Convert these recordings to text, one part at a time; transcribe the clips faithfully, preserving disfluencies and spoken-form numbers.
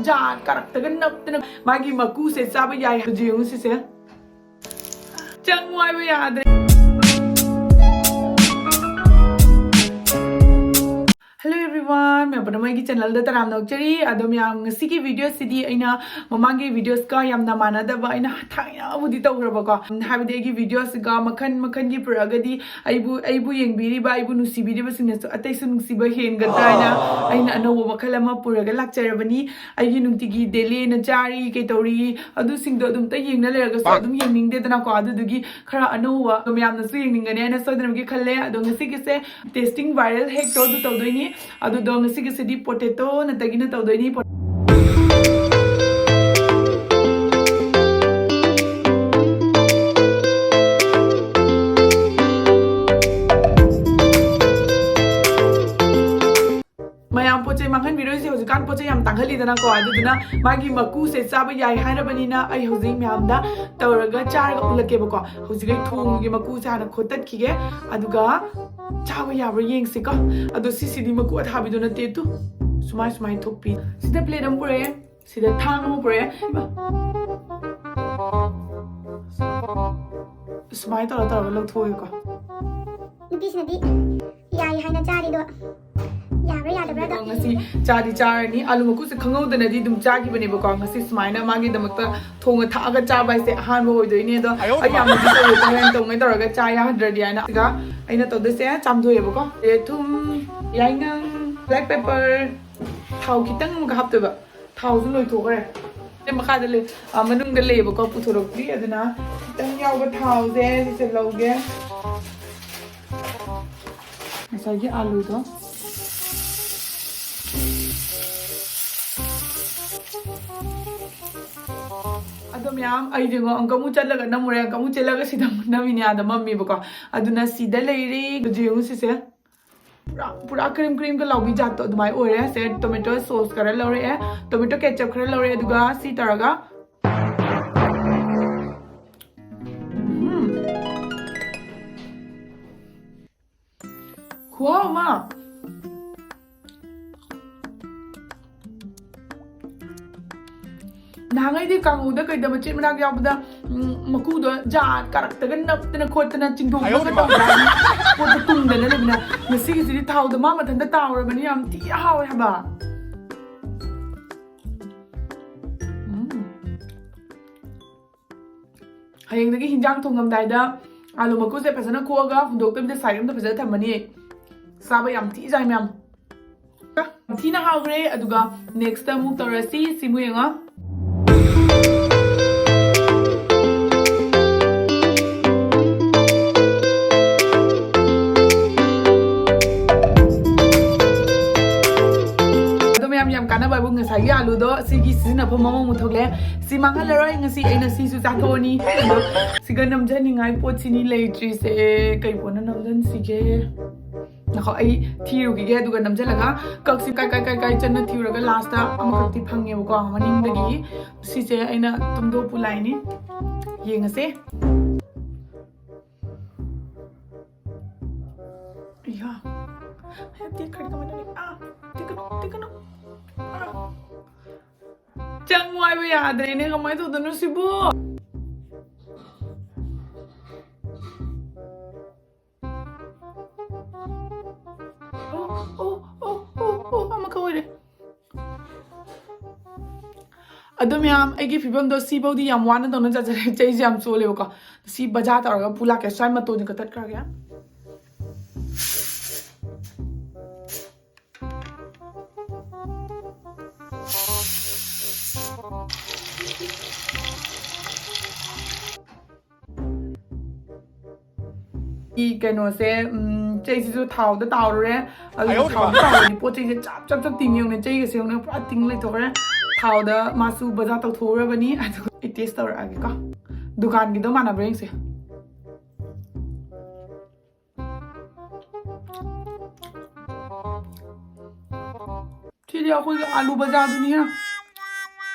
ꯖꯥꯠ ꯀꯥꯔꯛꯇꯒ ꯅꯞꯇꯅ ꯃꯥꯒꯤ ꯃꯀꯨꯁꯦ ꯆꯥꯕ ꯌꯥꯏ꯫ ꯍꯧꯖꯤꯛ ꯌꯦꯡꯉꯨ ꯁꯤꯁꯦ꯫ ꯆꯪꯉꯨ ꯍꯥꯏꯕ ꯌꯥꯗ꯭ꯔꯦ꯫ Hello everyone, ꯃꯌꯥꯝ ꯄꯨꯝꯅꯃꯛ ꯑꯩꯒꯤ channel ꯗ ꯇꯔꯥꯝꯅ ꯑꯣꯛꯆꯔꯤ꯫ ꯑꯗꯣ ꯃꯌꯥꯝ, ꯉꯁꯤꯒꯤ video ꯁꯤꯗꯤ ꯑꯩꯅ ꯃꯃꯥꯡꯒꯤ videos ꯀ ꯌꯥꯝꯅ ꯃꯥꯟꯅꯗꯕ, ꯑꯩꯅ ꯊꯥꯏꯅꯕꯨꯗꯤ ꯇꯧꯈ꯭ꯔꯕꯀꯣ, ꯍꯥꯏꯕꯗꯤ ꯑꯩꯒꯤ videos ꯀ ꯃꯈꯟ ꯃꯈꯟꯒꯤ ꯄꯨꯔꯛꯑꯒꯗꯤ ꯑꯩꯕꯨ, ꯑꯩꯕꯨ ꯌꯦꯡꯕꯤꯔꯤꯕ, ꯑꯩꯕꯨ ꯅꯨꯡꯁꯤꯕꯤꯔꯤꯕꯁꯤꯡꯅꯁꯨ ꯑꯇꯩꯁꯨ ꯅꯨꯡꯁꯤꯕ ꯍꯦꯟꯒꯗ꯭ꯔꯥ ꯍꯥꯏꯅ ꯑꯩꯅ ꯑꯅꯧꯕ ꯃꯈꯜ ꯑꯃ ꯄꯨꯔꯒ ꯂꯥꯛꯆꯔꯕꯅꯤ꯫ ꯑꯩꯒꯤ ꯅꯨꯡꯇꯤꯒꯤ daily ꯑꯩꯅ ꯆꯥꯔꯤ, ꯀꯩ ꯇꯧꯔꯤ, ꯑꯗꯨꯁꯤꯡꯗꯣ ꯑꯗꯨꯝꯇ ꯌꯦꯡꯅ ꯂꯩꯔꯒꯁꯨ ꯑꯗꯨꯝ ꯌꯦꯡꯅꯤꯡꯗꯦꯗꯅꯀꯣ꯫ ꯑꯗꯨꯗꯨꯒꯤ ꯈꯔ ꯑꯅꯧꯕ ꯃꯌꯥꯝꯅꯁꯨ ꯌꯦꯡꯅꯤꯡꯒꯅꯤ ꯍꯥꯏꯅ ꯁꯣꯏꯗꯅꯃꯛꯀꯤ ꯈꯜꯂꯦ꯫ ꯑꯗꯣ ꯉꯁꯤꯒꯤꯁꯦ testing viral hack ꯇꯣ ꯑꯗꯨ ꯇꯧꯗꯣꯏꯅꯤ꯫ ꯑꯗꯨꯗꯣ ꯉꯁꯤꯒꯤꯁꯤꯗꯤ potato ꯅꯠꯇꯒꯤꯅ ꯇꯧꯗꯣꯏꯅꯤ꯫ ꯃꯌꯥꯝ, ꯄꯣꯠ ꯆꯩ ꯃꯥꯡꯍꯟꯕꯤꯔꯣꯏꯁꯦ, ꯍꯧꯖꯤꯛꯀꯥꯟ ꯄꯣꯠ ꯆꯩ ꯌꯥꯝ ꯇꯥꯡꯈꯠꯂꯤꯗꯅꯀꯣ꯫ ꯑꯗꯨꯗꯨꯅ ꯃꯥꯒꯤ ꯃꯀꯨꯁꯦ ꯆꯥꯕ ꯌꯥꯏ ꯍꯥꯏꯔꯕꯅꯤꯅ ꯑꯩ ꯍꯧꯖꯤꯛ ꯃꯌꯥꯝꯗ ꯇꯧꯔꯒ ꯆꯥꯔꯒ ꯎꯠꯂꯛꯀꯦꯕꯀꯣ꯫ ꯍꯧꯖꯤꯛ ꯑꯩ ꯊꯣꯡꯒꯤ ꯃꯀꯨꯁꯦ ꯍꯥꯟꯅ ꯈꯣꯠꯇꯠꯈꯤꯒꯦ, ꯑꯗꯨꯒ ꯆꯥꯕ ꯌꯥꯕ꯭ꯔꯥ ꯌꯦꯡꯁꯤꯀꯣ꯫ ꯑꯗꯣ ꯁꯤꯁꯤꯗꯤ ꯃꯀꯨ ꯑꯊꯥꯕꯤꯗꯣ ꯅꯠꯇꯦ ꯇꯨ꯫ ꯁꯨꯃꯥꯏ ꯁꯨꯃꯥꯏꯅ ꯊꯣꯛꯄꯤ꯫ ꯁꯤꯗ plate ꯑꯃ ꯄꯨꯔꯛꯑꯦ, ꯁꯤꯗ ꯊꯥꯡ ꯑꯃ ꯄꯨꯔꯛꯑꯦ꯫ ꯏꯃꯥ꯫ ꯁꯨꯃꯥꯏꯅ ꯇꯧꯔ ꯇꯧꯔꯒ ꯂꯧꯊꯣꯛꯑꯒꯦꯀꯣ꯫ ꯅꯨꯄꯤꯁꯤꯅꯗꯤ ꯌꯥꯏ ꯍꯥꯏꯅ ꯆꯥꯔꯤꯗꯣ ꯌꯥꯕ꯭ꯔꯥ ꯌꯥꯗꯕ꯭ꯔꯥꯗ꯫ ꯑꯗꯣ ꯉꯁꯤ ꯆꯥꯗꯤ ꯆꯥꯔꯅꯤ꯫ ꯑꯥꯂꯨ ꯃꯀꯨꯁꯦ ꯈꯪꯍꯧꯗꯅꯗꯤ ꯑꯗꯨꯝ ꯆꯥꯈꯤꯕꯅꯦꯕꯀꯣ꯫ ꯉꯁꯤ ꯁꯨꯃꯥꯏꯅ ꯃꯥꯒꯤꯗꯃꯛꯇ ꯊꯣꯡꯉ ꯊꯥꯛꯑꯒ ꯆꯥꯕ ꯍꯥꯏꯁꯦ ꯑꯍꯥꯟꯕ ꯑꯣꯏꯗꯣꯏꯅꯦ꯫ ꯑꯗꯣ ꯑꯩ ꯌꯥꯝꯅꯗꯤ ꯇꯧꯔꯣꯏ, ꯍꯣꯔꯦꯟ ꯇꯧꯉꯩ ꯇꯧꯔꯒ ꯆꯥ ꯌꯥꯍꯟꯗ꯭ꯔꯗꯤ ꯍꯥꯏꯅ꯫ ꯑꯗꯨꯒ ꯑꯩꯅ ꯇꯧꯗꯣꯏꯁꯦ ꯆꯥꯝꯊꯣꯛꯑꯦꯕꯀꯣ꯫ ꯑꯗꯩ ꯊꯨꯝ, ꯌꯥꯏꯉꯪ, black pepper, ꯊꯥꯎ ꯈꯤꯇꯪ ꯑꯃꯒ ꯍꯥꯞꯇꯣꯏꯕ꯫ ꯊꯥꯎꯁꯨ ꯂꯣꯏꯊꯣꯛꯈ꯭ꯔꯦ꯫ ꯑꯩ ꯃꯈꯥꯗ ꯂꯩ, ꯑ, ꯃꯅꯨꯡꯗ ꯂꯩꯌꯦꯕꯀꯣ, ꯄꯨꯊꯣꯔꯛꯇ꯭ꯔꯤ꯫ ꯑꯗꯨꯅ ꯈꯤꯇꯪ ꯌꯥꯎꯕ ꯊꯥꯎꯁꯦ ꯁꯤꯁꯦ ꯂꯧꯒꯦ꯫ ꯉꯁꯥꯏꯒꯤ ꯑꯥꯂꯨꯗꯣ꯫ ꯑꯗꯣ ꯃꯌꯥꯝ, ꯑꯩꯁꯦꯀꯣ ꯑꯃꯨꯛꯀ ꯑꯃꯨꯛ ꯆꯠꯂꯒ ꯅꯝꯃꯨꯔꯦ, ꯑꯃꯨꯛꯀ ꯑꯃꯨꯛ ꯆꯠꯂꯒ ꯁꯤꯗ ꯑꯃꯨꯛ ꯅꯝꯃꯤꯅꯦ, ꯑꯥꯗ ꯃꯝꯃꯦꯕꯀꯣ꯫ ꯑꯗꯨꯅ ꯁꯤꯗ ꯂꯩꯔꯤ꯫ ꯍꯧꯖꯤꯛ ꯌꯦꯡꯉꯨ ꯁꯤꯁꯦ꯫ ꯄꯨꯔꯥ, ꯄꯨꯔꯥ ꯀ꯭ꯔꯤꯝ ꯀ꯭ꯔꯤꯝꯒ ꯂꯥꯎꯕꯤ ꯖꯥꯠꯇꯣ ꯑꯗꯨꯃꯥꯏꯅ ꯑꯣꯏꯔꯦ꯫ ꯁꯦ, tomato sauce ꯈꯔ ꯂꯧꯔꯛꯑꯦ, tomato ketchup ꯈꯔ ꯂꯧꯔꯛꯑꯦ, ꯑꯗꯨꯒ ꯁꯤ ꯇꯧꯔꯒ, ꯎꯝ, ꯈꯨꯍꯥꯎ ꯑꯃ꯫ ꯅꯍꯥꯟꯉꯩꯗꯤ ꯀꯥꯡꯍꯧꯗ ꯀꯩꯗ ꯃꯆꯦꯠ ꯃꯅꯥꯛ ꯌꯥꯎꯕꯗ, ꯎꯝ, ꯃꯀꯨꯗꯣ ꯖꯥꯠ ꯀꯥꯔꯛꯇꯒ ꯅꯞꯇꯅ ꯈꯣꯠꯇꯅ ꯆꯤꯡꯊꯣꯛꯄꯒ ꯇꯧꯗ꯭ꯔꯥ? ꯄꯣꯠꯇꯣ ꯇꯨꯡꯗꯅ ꯂꯩꯕꯅ, ꯉꯁꯤꯒꯤꯁꯤꯗꯤ ꯊꯥꯎꯗꯣ ꯃꯥ ꯃꯊꯟꯇ ꯇꯥꯎꯔꯕꯅꯤ, ꯌꯥꯝ ꯊꯤ ꯍꯥꯎꯋꯦ ꯍꯥꯏꯕ꯫ ꯎꯝ꯫ ꯍꯌꯦꯡꯗꯒꯤ ꯍꯤꯟꯖꯥꯡ ꯊꯣꯡꯉꯝꯗꯥꯏꯗ ꯑꯥꯂꯨ ꯃꯀꯨꯁꯦ ꯐꯖꯅ ꯈꯣꯛꯑꯒ ꯍꯨꯟꯗꯣꯛꯇꯕꯤꯗ ꯁꯥꯏꯠ ꯑꯝꯗ ꯐꯖꯅ ꯊꯝꯃꯅꯤ꯫ ꯆꯥꯕ ꯌꯥꯝ ꯊꯤ ꯆꯥꯏ ꯃꯌꯥꯝ꯫ ꯌꯥꯝ ꯊꯤꯅ ꯍꯥꯎꯈ꯭ꯔꯦ꯫ ꯑꯗꯨꯒ next ꯑꯃꯨꯛ ꯇꯧꯔꯁꯤ꯫ ꯁꯤꯃꯨꯛ ꯌꯦꯡꯉꯣ꯫ ꯑꯗꯣ ꯃꯌꯥꯝ, ꯌꯥꯝ ꯀꯥꯟꯅꯕ ꯍꯥꯏꯕꯨ ꯉꯁꯥꯏꯒꯤ ꯑꯥꯂꯨꯗꯣ ꯁꯤꯒꯤ ꯁꯤꯖꯤꯟꯅꯐꯝ ꯑꯃꯃꯨꯛ ꯊꯣꯛꯂꯦ꯫ ꯁꯤ ꯃꯥꯡꯍꯜꯂꯔꯣꯏ, ꯉꯁꯤ ꯑꯩꯅ ꯁꯤꯁꯨ ꯆꯥꯊꯣꯛꯑꯅꯤ꯫ ꯑꯗꯣ ꯁꯤꯒ ꯅꯝꯖꯅꯤꯡꯉꯥꯏ ꯄꯣꯠꯁꯤꯅꯤ ꯂꯩꯇ꯭ꯔꯤꯁꯦ꯫ ꯀꯩ ꯄꯣꯠꯅ ꯅꯝꯖꯟꯁꯤꯒꯦ? ꯉꯥꯏꯈꯣ, ꯑꯩ ꯊꯤꯔꯨꯈꯤꯒꯦ, ꯑꯗꯨꯒ ꯅꯝꯖꯜꯂꯒ ꯀꯛꯁꯤ ꯀꯥꯏ, ꯀꯥꯏ, ꯀꯥꯏ, ꯀꯥꯏ ꯆꯠꯅ ꯊꯤꯔꯨꯔꯒ last ꯑꯃꯈꯛꯇꯤ ꯐꯪꯉꯦꯕꯀꯣ, ꯃꯅꯤꯡꯗꯒꯤ꯫ ꯁꯤꯁꯦ ꯑꯩꯅ ꯇꯨꯝꯗꯣꯛꯄꯨ ꯂꯥꯏꯅꯤ꯫ ꯌꯦꯡꯉꯁꯦ꯫ ꯑꯌꯥ꯫ ꯑꯌꯥ, ꯇꯦꯛꯈ꯭ꯔꯗꯤ ꯀꯃꯥꯏꯅ ꯇꯧꯅꯤ? ꯑꯥ, ꯇꯦꯛꯀꯅꯨ, ꯇꯦꯛꯀꯅꯨ꯫ ꯑꯥ꯫ ꯆꯪꯉꯣ ꯍꯥꯏꯕ ꯌꯥꯗ꯭ꯔꯦꯅꯦ, ꯀꯃꯥꯏꯅ ꯇꯧꯗꯣꯏꯅꯣ ꯁꯤꯕꯨ? ꯑꯣ, ꯑꯣ, ꯑꯣ, ꯑꯣ, ꯑꯣ, ꯑꯃꯈꯛ ꯑꯣꯏꯔꯦ꯫ ꯑꯗꯣ ꯃꯌꯥꯝ, ꯑꯩꯒꯤ ꯐꯤꯕꯝꯗꯣ ꯁꯤꯐꯧꯗꯤ ꯌꯥꯝ ꯋꯥꯅ ꯇꯧꯅ ꯆꯠꯆꯔꯦ꯫ ꯆꯩꯁꯦ ꯌꯥꯝ ꯆꯣꯜꯂꯦꯕꯀꯣ꯫ ꯁꯤ ꯕꯖꯥꯔ ꯇꯧꯔꯒ ꯄꯨ ꯂꯥꯛꯀꯦ꯫ ꯁ꯭ꯋꯥꯏ ꯃꯇꯣꯟꯁꯦ ꯀꯛꯊꯠꯈ꯭ꯔꯒꯦ꯫ ꯀꯩꯅꯣꯁꯦ, ꯎꯝ, ꯆꯩꯁꯤꯁꯨ ꯊꯥꯎꯗ ꯇꯥꯎꯔꯨꯔꯦ꯫ ꯑꯗꯨꯅ ꯑꯌꯣ, ꯊꯥꯎꯗ ꯇꯥꯎꯔꯗꯤ ꯄꯣꯠ ꯆꯩꯁꯦ ꯆꯞ, ꯆꯞ, ꯆꯞ ꯇꯤꯡꯉꯦ꯫ ꯌꯦꯡꯉꯨꯅꯦ, ꯆꯩꯒꯁꯦ ꯌꯦꯡꯉꯨꯅꯦ, ꯄꯨꯔꯥ ꯇꯤꯡ ꯂꯩꯊꯣꯛꯈ꯭ꯔꯦ꯫ ꯊꯥꯎꯗ ꯃꯥꯁꯨ ꯕꯖꯥꯔ ꯇꯧꯊꯣꯛꯎꯔꯕꯅꯤ꯫ ꯑꯗꯨꯒ ꯑꯩ taste ꯇꯧꯔꯛꯑꯒꯦꯀꯣ꯫ ꯗꯨꯀꯥꯟꯒꯤꯗꯣ ꯃꯥꯟꯅꯕ꯭ꯔꯥ ꯌꯦꯡꯁꯦ꯫ ꯁꯤꯗꯤ ꯑꯩꯈꯣꯏꯒꯤ ꯑꯥꯂꯨ ꯕꯖꯥꯔꯗꯨꯅꯤꯍꯦ꯫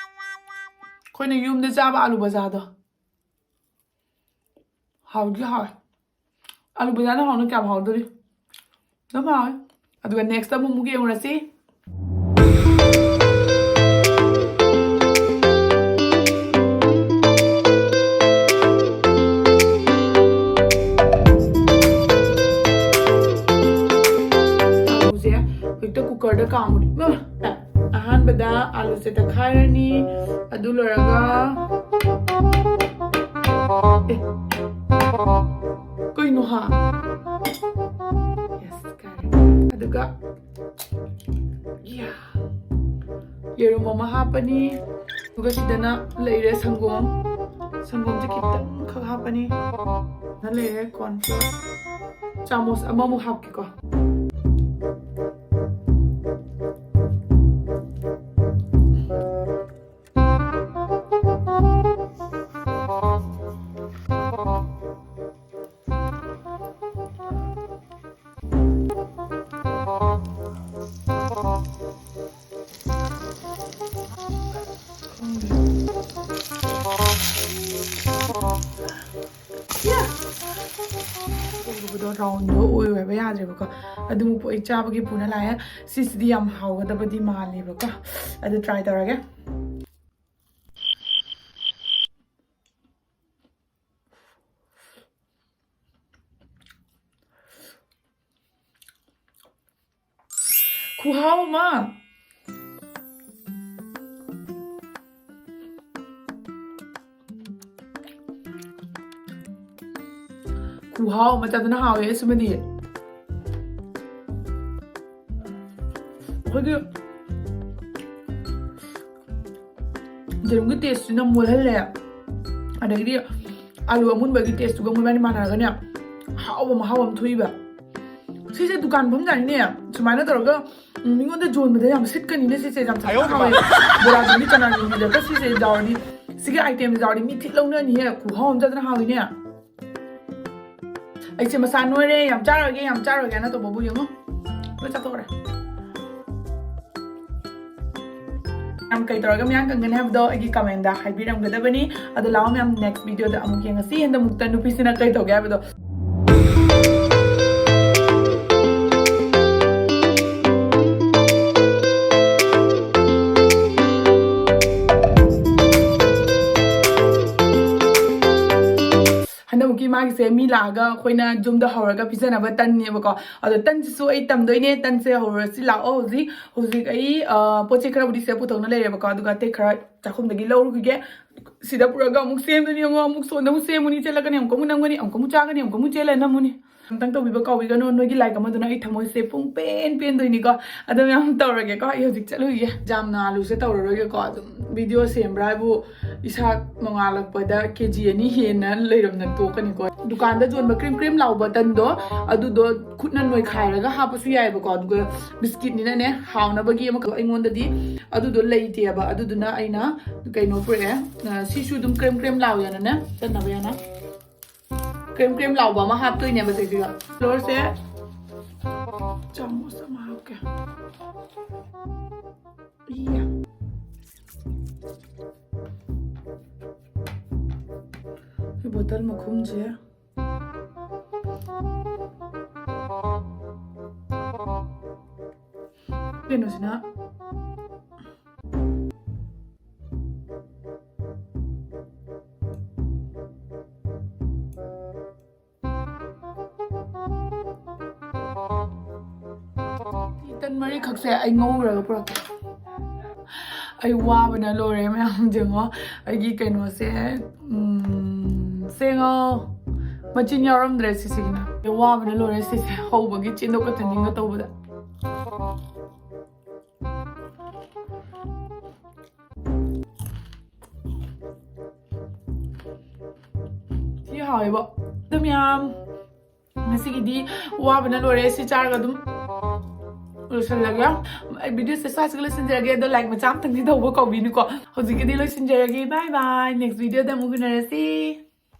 ꯑꯩꯈꯣꯏꯅ ꯌꯨꯝꯗ ꯆꯥꯕ ꯑꯥꯂꯨ ꯕꯖꯥꯔꯗꯣ꯫ ꯍꯥꯎꯗꯤ ꯍꯥꯎꯋꯦ꯫ ꯑꯥꯂꯨ ꯕꯖꯥꯔꯅ ꯍꯥꯎꯅ ꯀꯌꯥꯝ ꯍꯥꯎꯗꯣꯔꯤ? ꯑꯗꯨꯝ ꯍꯥꯎꯋꯦ꯫ ꯑꯗꯨꯒ next ꯑꯃꯨꯛ, ꯑꯃꯨꯛ ꯌꯦꯡꯉꯨꯔꯁꯤ꯫ ꯀꯥꯝꯃꯨꯔꯦ꯫ ꯑꯍꯥꯟꯕꯗ ꯑꯥꯂꯨꯁꯦ ꯇꯛꯈꯥꯏꯔꯅꯤ꯫ ꯑꯗꯨ ꯂꯣꯏꯔꯒ, ꯑꯦ, ꯀꯩꯅꯣ ꯍꯥ? Yes, ꯀꯥꯔꯦ꯫ ꯑꯗꯨꯒ, ꯌꯥ꯫ ꯌꯦꯔꯨꯝ ꯑꯃ ꯍꯥꯞꯄꯅꯤ꯫ ꯑꯗꯨꯒ ꯁꯤꯗꯅ ꯂꯩꯔꯦ ꯁꯪꯒꯣꯝ꯫ ꯁꯪꯒꯣꯝꯁꯦ ꯈꯤꯇꯪꯈꯛ ꯍꯥꯞꯄꯅꯤ꯫ ꯅ ꯂꯩꯔꯦ corn flour꯫ ꯆꯥꯃꯁ ꯑꯃꯃꯨꯛ ꯍꯥꯞꯀꯦꯀꯣ꯫ ꯎꯕꯗꯣ roundꯗꯣ ꯑꯣꯏꯔꯣꯏꯕ, ꯌꯥꯗ꯭ꯔꯦꯕꯀꯣ꯫ ꯑꯗꯨ ꯃꯨꯛꯄꯨ ꯑꯩ ꯆꯥꯕꯒꯤ ꯄꯨꯅ ꯂꯥꯛꯑꯦ꯫ ꯁꯤꯁꯤꯗꯤ ꯌꯥꯝ ꯍꯥꯎꯒꯗꯕꯗꯤ ꯃꯥꯜꯂꯦꯕꯀꯣ꯫ ꯑꯗꯨ try ꯇꯧꯔꯒꯦ꯫ ꯈꯨꯍꯥꯎ ꯑꯃ꯫ ꯈꯨꯍꯥꯎ ꯑꯃ ꯆꯥꯗꯅ ꯍꯥꯎꯋꯦ ꯑꯁꯤꯃꯗꯤ꯫ ꯑꯩꯈꯣꯏꯒꯤ ꯌꯦꯔꯨꯝꯒꯤ tasteꯁꯤꯅ ꯃꯣꯜꯍꯜꯂꯦ, ꯑꯗꯒꯤꯗꯤ ꯑꯥꯂꯨ ꯑꯃꯨꯟꯕꯒꯤ tasteꯇꯨꯒ ꯃꯣꯏꯕꯥꯅꯤ ꯃꯥꯟꯅꯔꯒꯅꯦ, ꯍꯥꯎꯕ ꯃꯍꯥꯎ ꯑꯃ ꯊꯣꯛꯏꯕ꯫ ꯁꯤꯁꯦ ꯗꯨꯀꯥꯟ ꯐꯝꯖꯥꯅꯤꯅꯦ, ꯁꯨꯃꯥꯏꯅ ꯇꯧꯔꯒ, ꯎꯝ, ꯃꯤꯉꯣꯟꯗ ꯌꯣꯟꯕꯗ ꯌꯥꯝ ꯁꯤꯠꯀꯅꯤꯅꯦ꯫ ꯁꯤꯁꯦ ꯌꯥꯝ ꯁꯥꯊꯤꯅ ꯍꯥꯎꯋꯦ꯫ ꯕꯣꯔꯥꯗꯨꯗꯤ ꯆꯅꯥ ꯌꯣꯟꯕꯤꯗꯒ ꯁꯤꯁꯦ ꯌꯥꯎꯔꯗꯤ, ꯁꯤꯒꯤ itemꯁꯦ ꯌꯥꯎꯔꯗꯤ ꯃꯤ ꯊꯤꯠ ꯂꯧꯅꯅꯤꯍꯦ꯫ ꯈꯨꯍꯥꯎ ꯑꯃ ꯆꯥꯗꯅ ꯍꯥꯎꯋꯤꯅꯦ꯫ ꯑꯩꯁꯦ ꯃꯁꯥ ꯅꯣꯏꯔꯦ, ꯌꯥꯝ ꯆꯥꯔꯣꯏꯒꯦ, ꯌꯥꯝ ꯆꯥꯔꯣꯏꯒꯦ ꯍꯥꯏꯅ ꯇꯧꯕꯕꯨ ꯌꯦꯡꯉꯣ, ꯂꯣꯏ ꯆꯥꯊꯣꯛꯈ꯭ꯔꯦ꯫ ꯌꯥꯝ ꯀꯩ ꯇꯧꯔꯒ ꯃꯌꯥꯝ ꯀꯪꯒꯅꯤ ꯍꯥꯏꯕꯗꯣ ꯑꯩꯒꯤ commentꯇ ꯍꯥꯏꯕꯤꯔꯝꯒꯗꯕꯅꯤ꯫ ꯑꯗꯣ ꯂꯥꯛꯑꯣ ꯃꯌꯥꯝ, next videoꯗ ꯑꯃꯨꯛ ꯌꯦꯡꯉꯁꯤ꯫ ꯍꯟꯗꯛꯃꯨꯛꯇ ꯅꯨꯄꯤꯁꯤꯅ ꯀꯩ ꯇꯧꯒꯦ ꯍꯥꯏꯕꯗꯣ꯫ ꯍꯟꯗꯛꯃꯨꯛꯀꯤ ꯃꯥꯏ ꯁꯦ ꯃꯤ ꯂꯥꯛꯑꯒ ꯑꯩꯈꯣꯏꯅ ꯌꯨꯝꯗ ꯍꯧꯔꯒ ꯄꯤꯖꯅꯕ ꯇꯟꯅꯦꯕꯀꯣ꯫ ꯑꯗꯣ ꯇꯟꯁꯤꯁꯨ ꯑꯩ ꯇꯝꯗꯣꯏꯅꯦ꯫ ꯇꯟꯁꯦ ꯍꯧꯔꯁꯤ ꯂꯥꯛꯑꯣ꯫ ꯍꯧꯖꯤꯛ ꯍꯧꯖꯤꯛ ꯑꯩ ꯑ, ꯄꯣꯠ ꯆꯩ ꯈꯔꯕꯨꯗꯤ ꯁꯤꯗ ꯄꯨꯊꯣꯛꯅ ꯂꯩꯔꯦꯕꯀꯣ, ꯑꯗꯨꯒ ꯑꯇꯩ ꯈꯔ ꯆꯥꯛꯈꯨꯝꯗꯒꯤ ꯂꯧꯔꯨꯈꯤꯒꯦ꯫ ꯁꯤꯗ ꯄꯨꯔꯒ ꯑꯃꯨꯛ ꯁꯦꯝꯗꯣꯏꯅꯤ꯫ ꯌꯦꯡꯉꯣ, ꯑꯃꯨꯛ ꯁꯣꯟꯗ ꯑꯃꯨꯛ ꯁꯦꯝꯃꯨꯅꯤ, ꯆꯦꯜꯂꯛꯀꯅꯤ, ꯑꯃꯨꯛ ꯑꯃꯨꯛ ꯅꯝꯒꯅꯤ, ꯑꯃꯨꯛ ꯑꯃꯨꯛ ꯆꯥꯒꯅꯤ, ꯑꯃꯨꯛ ꯑꯃꯨꯛ ꯆꯦꯜꯂ ꯅꯝꯃꯨꯅꯤ꯫ ꯑꯝꯇꯪ ꯇꯧꯕꯤꯕ ꯀꯥꯎꯕꯤꯒꯅꯨ꯫ ꯅꯣꯏꯒꯤ ꯂꯥꯏꯛ ꯑꯃꯗꯨꯅ ꯑꯩ ꯊꯃꯣꯏꯁꯦ ꯄꯨꯡ ꯄꯦꯟ ꯄꯦꯟꯗꯣꯏꯅꯤꯀꯣ꯫ ꯑꯗꯣ ꯃꯌꯥꯝ ꯇꯧꯔꯒꯦꯀꯣ꯫ ꯑꯩ ꯍꯧꯖꯤꯛ ꯆꯠꯂꯨꯏꯒꯦ꯫ ꯌꯥꯝꯅ ꯂꯨꯁꯦ ꯇꯧꯔꯔꯣꯏꯒꯦꯀꯣ꯫ ꯑꯗꯨꯝ ꯚꯤꯗꯤꯑꯣ ꯁꯦꯝꯕ꯭ꯔꯥ ꯍꯥꯏꯕꯨ ꯏꯁꯥ ꯅꯣꯡꯉꯥꯜꯂꯛꯄꯗ ꯀꯦ ꯖꯤ ꯑꯅꯤ ꯍꯦꯟꯅ ꯂꯩꯔꯝꯅ ꯇꯣꯛꯀꯅꯤꯀꯣ꯫ ꯗꯨꯀꯥꯟꯗ ꯌꯣꯟꯕ ꯀ꯭ꯔꯤꯝ ꯀ꯭ꯔꯤꯝ ꯂꯥꯎꯕ ꯇꯟꯗꯣ, ꯑꯗꯨꯗꯣ ꯈꯨꯠꯅ ꯅꯣꯏꯈꯥꯏꯔꯒ ꯍꯥꯞꯄꯁꯨ ꯌꯥꯏꯑꯕꯀꯣ꯫ ꯑꯗꯨꯒ ꯕꯤꯁꯀꯤꯠꯅꯤꯅꯅꯦ, ꯍꯥꯎꯅꯕꯒꯤ ꯑꯃꯈꯛ ꯑꯩꯉꯣꯟꯗꯗꯤ ꯑꯗꯨꯗꯣ ꯂꯩꯇꯦꯕ꯫ ꯑꯗꯨꯗꯨꯅ ꯑꯩꯅ ꯀꯩꯅꯣ ꯄꯨꯔꯛꯑꯦ꯫ ꯑ, ꯁꯤꯁꯨ ꯑꯗꯨꯝ ꯀ꯭ꯔꯦꯝ ꯀ꯭ꯔꯦꯝ ꯂꯥꯎꯋꯦꯅꯅꯦ, ꯆꯠꯅꯕ ꯌꯥꯅ ꯀ꯭ꯔꯦꯝ ꯀ꯭ꯔꯦꯝ ꯂꯥꯎꯕ ꯑꯃ ꯍꯥꯞꯇꯣꯏꯅꯦꯕ ꯁꯤꯁꯤꯒ꯫ ꯐ꯭ꯂꯣꯔꯁꯦ ꯆꯥꯃꯁ ꯑꯃ ꯍꯥꯞꯀꯦ꯫ ꯏꯌꯥ꯫ ꯁꯤ ꯕꯣꯇꯜ ꯃꯈꯨꯝꯁꯦ꯫ ꯀꯩꯅꯣꯁꯤꯅ ꯇꯟ ꯃꯔꯤꯈꯛꯁꯦ ꯑꯩ ꯉꯧꯔꯒ ꯄꯨꯔꯛꯀꯦ꯫ ꯑꯩ ꯋꯥꯕꯅ ꯂꯣꯏꯔꯦ ꯃꯌꯥꯝ, ꯌꯦꯡꯉꯣ꯫ ꯑꯩꯒꯤ ꯀꯩꯅꯣꯁꯦ, ꯎꯝ, ꯁꯦꯡꯉꯣ꯫ ꯃꯆꯤꯟ ꯌꯥꯎꯔꯝꯗ꯭ꯔꯦ ꯁꯤꯁꯤꯒꯤꯅ꯫ ꯑꯩ ꯋꯥꯕꯅ ꯂꯣꯏꯔꯦ ꯁꯤꯁꯦ ꯍꯧꯕꯒꯤ ꯆꯦꯟꯊꯣꯛꯀ ꯆꯦꯟꯁꯤꯟꯒ ꯇꯧꯕꯗ꯫ ꯊꯤ ꯍꯥꯎꯋꯦꯕꯣ꯫ ꯑꯗꯨ ꯃꯌꯥꯝ, ꯉꯁꯤꯒꯤꯗꯤ ꯋꯥꯕꯅ ꯂꯣꯏꯔꯦ꯫ ꯁꯤ ꯆꯥꯔꯒ ꯑꯗꯨꯝ ꯂꯣꯏꯁꯤꯜꯂꯒꯦ꯫ ꯑꯩ ꯚꯤꯗꯤꯑꯣꯁꯦ ꯁ꯭ꯋꯥꯏꯁꯤꯒ ꯂꯣꯏꯁꯤꯟꯖꯔꯒꯦ꯫ ꯑꯗꯣ ꯂꯥꯏꯛ ꯃꯆꯥ ꯑꯝꯇꯪꯗꯤ ꯇꯧꯕ ꯀꯥꯎꯕꯤꯅꯨꯀꯣ꯫ ꯍꯧꯖꯤꯛꯀꯤꯗꯤ ꯂꯣꯏꯁꯤꯟꯖꯔꯒꯦ꯫ ꯕꯥꯏ ꯕꯥꯏ꯫ ꯅꯦꯛꯁ ꯚꯤꯗꯤꯑꯣꯗ ꯑꯃꯨꯛ ꯎꯅꯔꯁꯤ꯫